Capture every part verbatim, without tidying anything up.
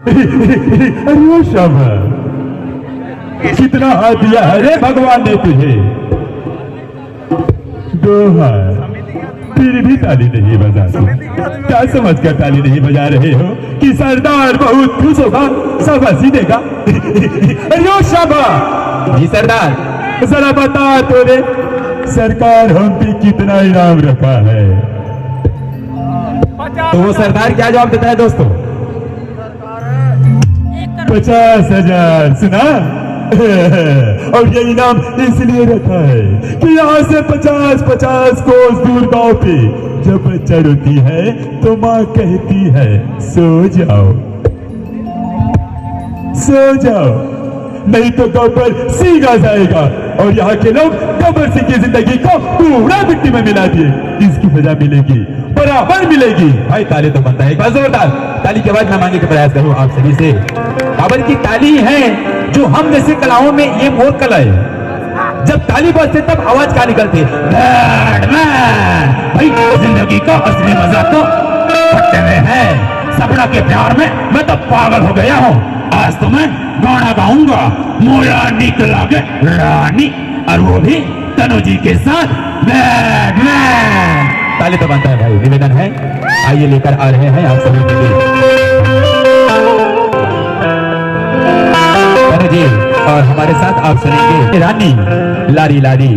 अरे ओ शाबा, कितना हाथ दिया है रे भगवान ने तुझे। दो हाथ, फिर भी ताली नहीं बजा रहे। क्या समझकर ताली नहीं बजा रहे हो कि सरदार बहुत खुश होगा, शाबाशी देगा? अरे ओ शाबा। जी सरदार। जरा बता तो रे, सरकार हम पे कितना इनाम रखा है? तो वो सरदार क्या जवाब देता है दोस्तों? पचास हजार। सुना? और ये इनाम इसलिए रखा है कि यहाँ से पचास पचास कोस दूर गांव पे जब बच्चा रोती है तो माँ कहती है, "सो जाओ, सो जाओ, नहीं तो गब्बर सिंह आ जाएगा।" और यहाँ के लोग गब्बर सिंह की जिंदगी को पूरा मिट्टी में मिला दिए। इसकी सजा मिलेगी, बराबर मिलेगी। भाई, ताली तो बनता है, एक बार जोरदार ताली की आवाज ना मांगने का प्रयास करूं आप सभी से। काबर की ताली है जो हम जैसे कलाओं में ये मोर कला है। जब ताली बजते तब आवाज क्या निकलती है? Bed man. भाई, जिंदगी का असली मजा तो पट्टे में है। सपना के प्यार में मैं तो पागल हो गया हूँ। आज तो मैं गाना गाऊंगा, मोला निकला के रानी, और वो भी तनु जी के साथ। Bed man. ताली तो बनता है भाई, निवेदन है, आइए लेकर आ रहे हैं आप सभी के लिए। तनु जी, और हमारे साथ आप सुनेंगे रानी लारी लारी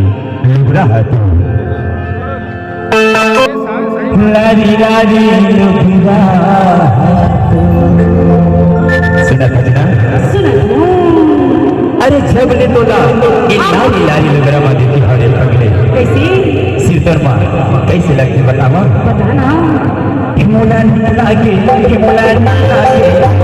लुगरा हाथू। लारी लारी लुगरा हाथू। सुना था जी ना? सुना था। अरे जब ले तोला ये लारी लारी लुगरा मा देती हरे पगले। कैसे? सिरतोर मा कैसे लगती बतावा? बता ना। हिमोला निकला के, हिमोला निकला के।